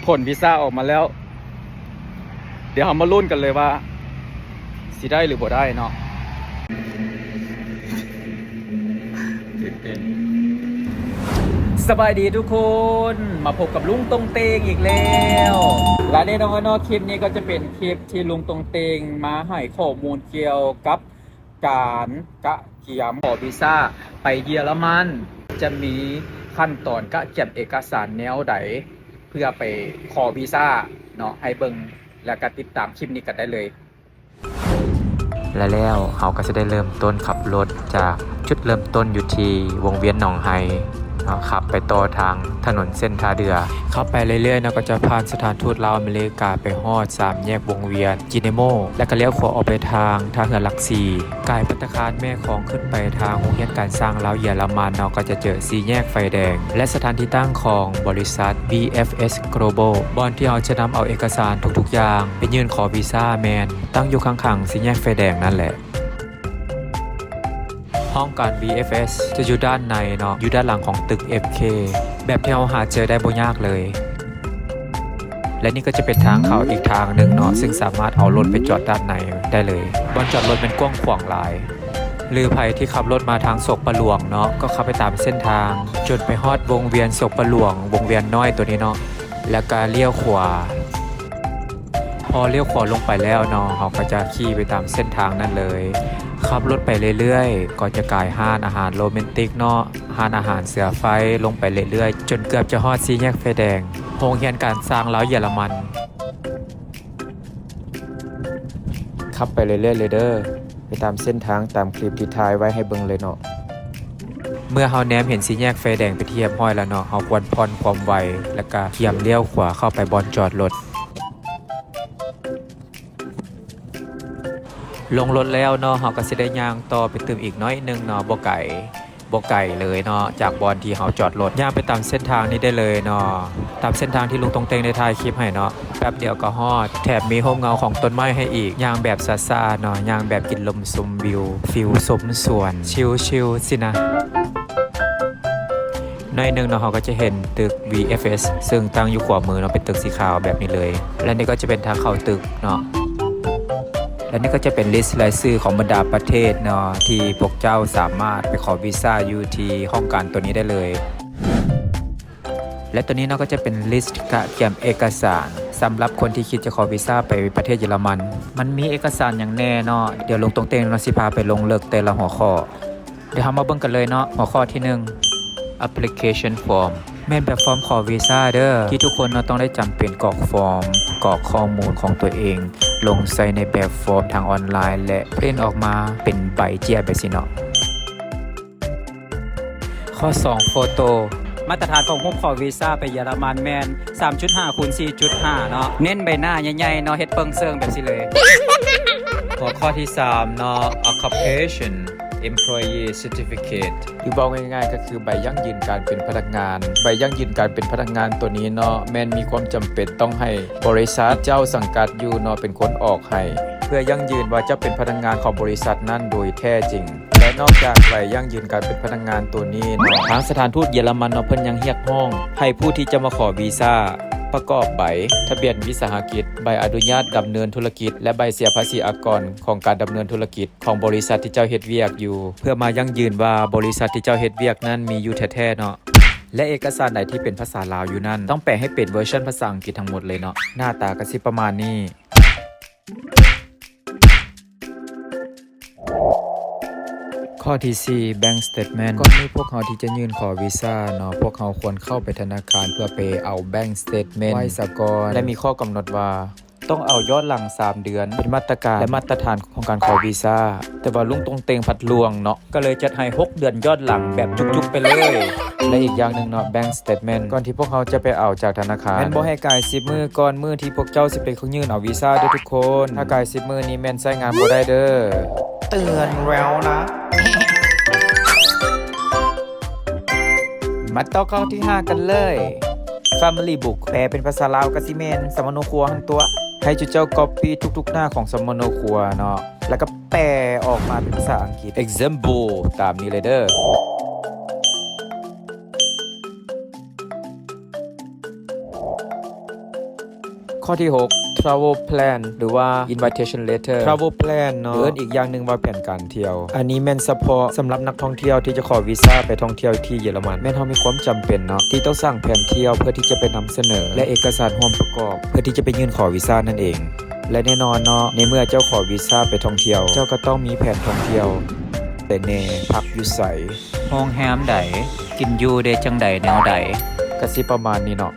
ຜົນວີຊາອອກມາແລ້ວ ດຽວເຮົາມາລຸ້ນກັນເລີຍວ່າຊິໄດ້ຫຼືບໍ່ໄດ້ເນາະ. ສະບາຍດີທຸກຄົນ ມາພົບກັບລຸງຕົງເຕັງອີກແລ້ວ ແລະແນ່ນອນເນາະ ຄລິບນີ້ກໍຈະເປັນຄລິບທີ່ລຸງຕົງເຕັງມາໃຫ້ຂໍ້ມູນກ່ຽວກັບ ການກະກຽມຂໍວີຊາໄປເຢຍລະມັນ ຈະມີຂັ້ນຕອນກະກຽມເອກະສານແນວໃດ ເພື່ອໄປຂໍວີຊາເນາະ ໃຫ້ເບິ່ງ ແລ້ວກະຕິດຕາມຄລິບນີ້ກັນໄດ້ເລີຍ. ແລະແລ້ວເຮົາກໍຈະໄດ້ເລີ່ມຕົ້ນຂັບລົດຈາກຈຸດເລີ່ມຕົ້ນຢູ່ທີ່ວົງວຽນໜອງໄຮ ເນາະ ຂັບໄປຕໍ່ທາງຖະໜົນເສັ້ນທ່າເດື່ອ ຂັບໄປເລື້ອຍໆເນາະ ກໍຈະຜ່ານສະຖານທູດລາວອາເມລິກາ ໄປຮອດສາມແຍກວົງວຽນ ຈີເນໂມ ແລ້ວກໍລ້ຽວຂວາອອກໄປທາງທ່າເຮືອຫຼັກສີ່ ກາຍປັດຕະຄານແມ່ຂອງຂຶ້ນໄປທາງໂຮງຮຽນການຊ່າງລາວເຢຍລະມັນເນາະ ກໍຈະເຈີສີ່ແຍກໄຟແດງ ແລະ ສະຖານທີ່ຕັ້ງຂອງບໍລິສັດ ບີເອັຟເອັສ ໂກລະໂບລ ບ່ອນທີ່ເຮົາຈະນຳເອົາເອກະສານທຸກໆຢ່າງໄປຍື່ນຂໍວີຊາ ແມ່ນຕັ້ງຢູ່ຂ້າງໆສີ່ແຍກໄຟແດງນັ້ນແຫຼະ. ຫ້ອງການ ບີເອັຟເອັສ ຈະຢູ່ດ້ານໃນເນາະ ຢູ່ດ້ານຫຼັງຂອງຕຶກ ເອັຟເຄ ແບບທີ່ເຮົາຫາເຈີໄດ້ບໍ່ຍາກເລີຍ ແລະນີ້ກໍຈະເປັນທາງເຂົ້າອີກທາງໜຶ່ງເນາະ ຊຶ່ງສາມາດເອົາລົດໄປຈອດດ້ານໃນໄດ້ເລີຍ ບ່ອນຈອດລົດແມ່ນກວ້າງຂວາງຫຼາຍ ຫຼືໃຜທີ່ຂັບລົດມາທາງໂສກປະຫຼວງເນາະ ກໍຂັບໄປຕາມເສັ້ນທາງ ຈົນໄປຮອດວົງວຽນໂສກປະຫຼວງ ວົງວຽນນ້ອຍໂຕນີ້ເນາະ ແລ້ວກໍລ້ຽວຂວາ. ພໍລ້ຽວຂວາລົງໄປແລ້ວເນາະ ເຮົາກໍຈະຂີ່ໄປຕາມເສັ້ນທາງນັ້ນເລີຍ ຂັບລົດໄປເລື້ອຍໆ ກໍຈະກາຍຮ້ານອາຫານໂຣແມນຕິກເນາະ ຮ້ານອາຫານເສືອໄຟ ລົງໄປເລື້ອຍໆ ຈົນເກືອບຈະຮອດສີ່ແຍກໄຟແດງ ໂຮງຮຽນການຊ່າງລາວເຢຍລະມັນ. ຂັບໄປເລື້ອຍໆເລີຍເດີ ໄປຕາມເສັ້ນທາງຕາມຄລິບທີ່ຖ່າຍໄວ້ໃຫ້ເບິ່ງເລີຍເນາະ. ເມື່ອເຮົາແນມເຫັນສີ່ແຍກໄຟແດງເປັນທີ່ຮຽບຮ້ອຍແລ້ວເນາະ ເຮົາຄວນຜ່ອນຄວາມໄວ ແລ້ວກະກຽມລ້ຽວຂວາເຂົ້າໄປບ່ອນຈອດລົດ. ລົງລົດແລ້ວເນາະ ເຮົາກະຊິໄດ້ຍ່າງຕໍ່ໄປຕື່ມອີກໜ້ອຍໜຶ່ງເນາະ ບໍ່ໄກ ບໍ່ໄກເລີຍເນາະ ຈາກບ່ອນທີ່ເຮົາຈອດລົດ ຍ່າງໄປຕາມເສັ້ນທາງນີ້ໄດ້ເລີຍເນາະ ຕາມເສັ້ນທາງທີ່ລຸງຕົງເຕັງໄດ້ຖ່າຍຄລິບໃຫ້ເນາະ ແປັບດຽວກໍຮອດ ແຖມມີຮົ່ມເງົາຂອງຕົ້ນໄມ້ໃຫ້ອີກ ຍ່າງແບບຊ້າໆເນາະ ຍ່າງແບບກິນລົມຊົມວິວ ຟີວຊົມສວນ ຊິວໆຊີ້ນະ. ໜ້ອຍໜຶ່ງເນາະ ເຮົາກໍຈະເຫັນຕຶກ ວີເອັຟເອັສ ຊຶ່ງຕັ້ງຢູ່ຂວາມືເນາະ ເປັນຕຶກສີຂາວແບບນີ້ເລີຍ ແລະນີ້ກໍຈະເປັນທາງເຂົ້າຕຶກເນາະ ແລະນີ້ກໍຈະເປັນລິສລາຍຊື່ຂອງບັນດາປະເທດເນາະ ທີ່ພວກເຈົ້າສາມາດໄປຂໍວີຊາຢູ່ທີ່ຫ້ອງການໂຕນີ້ໄດ້ເລີຍ. ແລະໂຕນີ້ເນາະ ກໍຈະເປັນລິສກະກຽມເອກະສານ ສຳລັບຄົນທີ່ຄິດຈະຂໍວີຊາໄປປະເທດເຢຍລະມັນ ມັນມີເອກະສານຫຍັງແດ່ເນາະ ດຽວລຸງຕົງເຕັງເນາະ ຊິພາໄປລົງເລິກແຕ່ລະຫົວຂໍ້. ດຽວເຮົາມາເບິ່ງກັນເລີຍເນາະ ຫົວຂໍ້ທີໜຶ່ງ ແອັບພລິເຄຊັນຟອມ ແມ່ນແບບຟອມຂໍວີຊາເດີ ທີ່ທຸກຄົນເນາະຕ້ອງໄດ້ຈຳເປັນກອກຟອມ ກອກຂໍ້ມູນຂອງຕົວເອງ ລົງໃສ່ໃນແບບຟອມທາງອອນລາຍ ແລະ ພຣິ້ນອອກມາເປັນໃບເຈ້ຍແບບຊີ້ເນາະ. ຂໍ້ສອງ ໂຟໂຕ ມາດຕະຖານຂອງຮູບຂໍວີຊາໄປເຢຍລະມັນແມ່ນ ສາມຈຸດຫ້າ ຄູນ ສີ່ຈຸດຫ້າ ເນາະ ເນັ້ນໃບໜ້າໃຫຍ່ໆເນາະ ເຮັດເປິ້ງເຊິ່ງແບບຊີ້ເລີຍ. ຫົວຂໍ້ທີສາມເນາະ ອອກຄູເປຊັນ ເອັມພລອຍອີ ເຊີຕິຟິເຄດ ຫຼືເວົ້າງ່າຍໆກໍຄືໃບຢັ້ງຢືນການເປັນພະນັກງານ. ໃບຢັ້ງຢືນການເປັນພະນັກງານໂຕນີ້ເນາະ ແມ່ນມີຄວາມຈຳເປັນຕ້ອງໃຫ້ບໍລິສັດທີ່ເຈົ້າສັງກັດຢູ່ເນາະ ເປັນຄົນອອກໃຫ້ ເພື່ອຢັ້ງຢືນວ່າເຈົ້າເປັນພະນັກງານຂອງບໍລິສັດນັ້ນໂດຍແທ້ຈິງ. ແລະນອກຈາກໃບຢັ້ງຢືນການເປັນພະນັກງານໂຕນີ້ເນາະ ທາງສະຖານທູດເຢຍລະມັນເນາະ ເພິ່ນຍັງຮຽກຮ້ອງໃຫ້ຜູ້ທີ່ຈະມາຂໍວີຊາ ປະກອບໃບທະບຽນວິສາຫະກິດ, ໃບອະນຸຍາດດຳເນີນທຸລະກິດ ແລະ ໃບເສຍພາສີອາກອນຂອງການດຳເນີນທຸລະກິດຂອງບໍລິສັດທີ່ເຈົ້າເຮັດວຽກຢູ່ ເພື່ອມາຢັ້ງຢືນວ່າບໍລິສັດທີ່ເຈົ້າເຮັດວຽກນັ້ນມີຢູ່ແທ້ໆເນາະ. ແລະ ເອກະສານໃດທີ່ເປັນພາສາລາວຢູ່ນັ້ນ ຕ້ອງແປໃຫ້ເປັນເວີຊັນພາສາອັງກິດທັງໝົດເລີຍເນາະ. ໜ້າຕາກໍຊິປະມານນີ້. ຂໍ້ທີສີ່ ແບັງສະເຕດເມັນ. ກ່ອນທີ່ພວກເຮົາທີ່ຈະຍື່ນຂໍວີຊາເນາະ ພວກເຮົາຄວນເຂົ້າໄປທະນາຄານເພື່ອໄປເອົາແບັງສະເຕດເມັນໄວ້ສາກ່ອນ ແລະ ມີຂໍ້ກຳນົດວ່າ ຕ້ອງເອົາຍ້ອນຫຼັງສາມເດືອນ ເປັນມາດຕະການ ແລະ ມາດຕະຖານຂອງການຂໍວີຊາ. ແຕ່ວ່າລຸງຕົງເຕັງພັດລ່ວງເນາະ ກໍເລີຍຈັດໃຫ້ຫົກເດືອນຍ້ອນຫຼັງແບບຈຸກໆໄປເລີຍ. ແລະ ອີກຢ່າງໜຶ່ງເນາະ ແບັງສະເຕດເມັນ ກ່ອນທີ່ພວກເຮົາຈະໄປເອົາຈາກທະນາຄານ ແມ່ນບໍ່ໃຫ້ກາຍສິບມື້ກ່ອນມື້ທີ່ພວກເຈົ້າຊິໄປຍື່ນເອົາວີຊາເດີທຸກຄົນ. ຖ້າກາຍສິບມື້ນີ້ແມ່ນໃຊ້ງານບໍ່ໄດ້ເດີ. ເຕືອນແລ້ວນະ. ມາຕໍ່ຂໍ້ທີຫ້າກັນເລີຍ. ແຟມິລີບຸກ ແປເປັນພາສາລາວກໍຊິແມ່ນສຳມະໂນຄົວຫັ້ນຕົວະ. ໃຫ້ຈຸເຈົ້າກັອບປີ້ທຸກໆໜ້າຂອງສຳມະໂນຄົວເນາະ ແລ້ວກໍແປອອກມາເປັນພາສາອັງກິດ ເອັກເຊັມເປິນ ຕາມນີ້ເລີຍເດີ. ຂໍ້ທີຫົກ travel plan ຫຼືວ່າ invitation letter. Travel plan ເນາະ ຫຼືເອີ້ນອີກຢ່າງໜຶ່ງວ່າແຜນການທ່ຽວ. ອັນນີ້ແມ່ນສະເພາະສຳລັບນັກທ່ອງທ່ຽວທີ່ຈະຂໍວີຊາໄປທ່ອງທ່ຽວທີ່ເຢຍລະມັນ. ແມ່ນເຮົາມີຄວາມຈຳເປັນເນາະ ທີ່ຕ້ອງສ້າງແຜນທ່ຽວເພື່ອທີ່ຈະໄປນຳສະເໜີ ແລະ ເອກະສານຮ່ວມປະກອບ ເພື່ອທີ່ຈະໄປຍື່ນຂໍວີຊານັ້ນເອງ. ແລະ ແນ່ນອນເນາະ ໃນເມື່ອເຈົ້າຂໍວີຊາໄປທ່ອງທ່ຽວ ເຈົ້າກໍຕ້ອງມີແຜນທ່ອງທ່ຽວ ແຕ່ແນ່ ພັກຢູ່ໃສ ໂຮງແຮມໃດ ກິນຢູ່ເດ ຈັ່ງໃດແນວໃດ ກະຊິປະມານນີ້ເນາະ.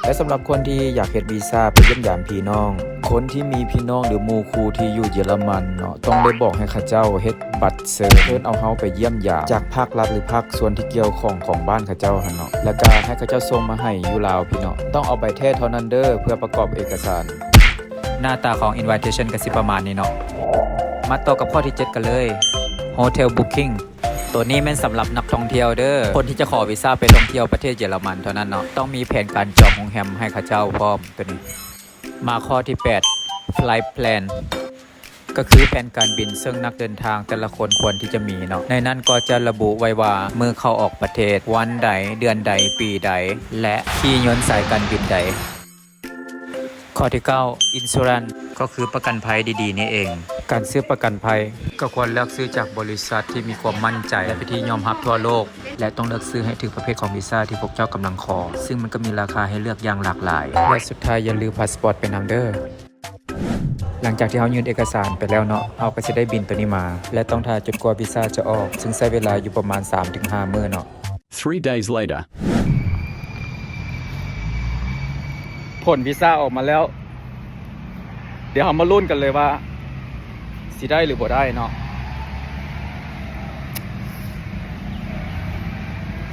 ແລະ ສຳລັບຄົນທີ່ຢາກເຮັດວີຊາໄປຢ້ຽມຢາມພີ່ນ້ອງ ຄົນທີ່ມີພີ່ນ້ອງ ຫຼື ໝູ່ຄູ່ທີ່ຢູ່ເຢຍລະມັນເນາະ ຕ້ອງໄດ້ບອກໃຫ້ເຂົາເຈົ້າເຮັດບັດເຊີນ ເຊີນເອົາເຮົາໄປຢ້ຽມຢາມ ຈາກພາກລັດ ຫຼື ພາກສ່ວນທີ່ກ່ຽວຂ້ອງຂອງບ້ານເຂົາເຈົ້າຫັ້ນເນາະ ແລ້ວກະໃຫ້ເຂົາເຈົ້າສົ່ງມາໃຫ້ຢູ່ລາວພີ້ເນາະ. ຕ້ອງເອົາໃບແທ້ເທົ່ານັ້ນເດີ ເພື່ອປະກອບເອກະສານ. ໜ້າຕາຂອງ invitation ກະຊິປະມານນີ້ເນາະ. ມາຕໍ່ກັບຂໍ້ທີເຈັດກັນເລີຍ hotel booking. ໂຕນີ້ແມ່ນສຳລັບນັກທ່ອງທ່ຽວເດີ ຄົນທີ່ຈະຂໍວີຊາໄປທ່ອງທ່ຽວປະເທດເຢຍລະມັນເທົ່ານັ້ນເນາະ ຕ້ອງມີແຜນການຈອງໂຮງແຮມໃຫ້ເຂົາເຈົ້າພ້ອມ. ໂຕນີ້ ມາຂໍ້ທີແປດ flight plan ກໍຄືແຜນການບິນ ເຊິ່ງນັກເດີນທາງແຕ່ລະຄົນຄວນທີ່ຈະມີເນາະ. ໃນນັ້ນກໍຈະລະບຸໄວ້ວ່າ ມື້ເຂົ້າອອກປະເທດ ວັນໃດ ເດືອນໃດ ປີໃດ ແລະ ຂີ່ຍົນສາຍການບິນໃດ. ຂໍ້ທີເກົ້າ insurance ກໍຄືປະກັນໄພດີໆນີ້ເອງ. ການຊື້ປະກັນໄພກໍຄວນເລືອກຊື້ຈາກບໍລິສັດທີ່ມີຄວາມໝັ້ນໃຈ ແລະ ເປັນທີ່ຍອມຮັບທົ່ວໂລກ ແລະ ຕ້ອງເລືອກຊື້ໃຫ້ຖືກປະເພດຂອງວີຊາທີ່ພວກເຈົ້າກຳລັງຂໍ, ຊຶ່ງມັນກໍມີລາຄາໃຫ້ເລືອກຢ່າງຫຼາກຫຼາຍ ແລະ ສຸດທ້າຍຢ່າລືມພາສປອດໄປນຳເດີ. ຫຼັງຈາກທີ່ເຮົາຍື່ນເອກະສານໄປແລ້ວເນາະ, ເຮົາກໍຊິໄດ້ບິນໂຕນີ້ມາ ແລະ ຕ້ອງຖ້າຈົນກວ່າວີຊາຈະອອກ, ຊຶ່ງໃຊ້ເວລາຢູ່ປະມານສາມເຖິງຫ້າມື້ເນາະ. Three days later. ຜົນວີຊາອອກມາແລ້ວ. ດຽວເຮົາມາລຸ້ນກັນເລີຍວ່າຊິໄດ້ຫຼືບໍ່ໄດ້ເນາະ.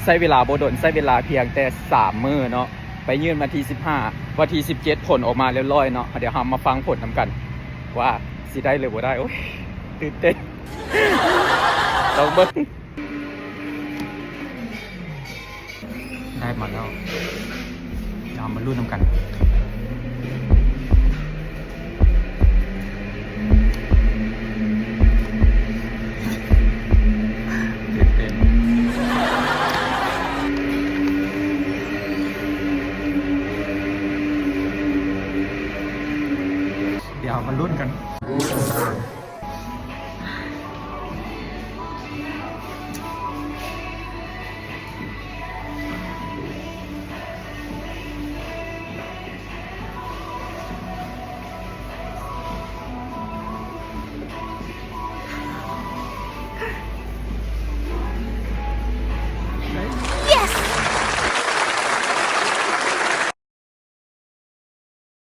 ໃຊ້ເວລາບໍ່ດົນ, ໃຊ້ເວລາພຽງແຕ່ສາມມື້ເນາະ. ໄປຍື່ນວັນທີສິບຫ້າ, ວັນທີສິບເຈັດຜົນອອກມາຮຽບຮ້ອຍເນາະ. ດຽວເຮົາມາຟັງຜົນນຳກັນວ່າຊິໄດ້ຫຼືບໍ່ໄດ້. ໂອ້ຍ ຕື່ນເຕັ້ນ. ລອງເບິ່ງ. ໄດ້ມາແລ້ວ. ດຽວເຮົາມາລຸ້ນນຳກັນ. ຕື່ນເຕັ້ນ. ດຽວເຮົາມາລຸ້ນກັນ.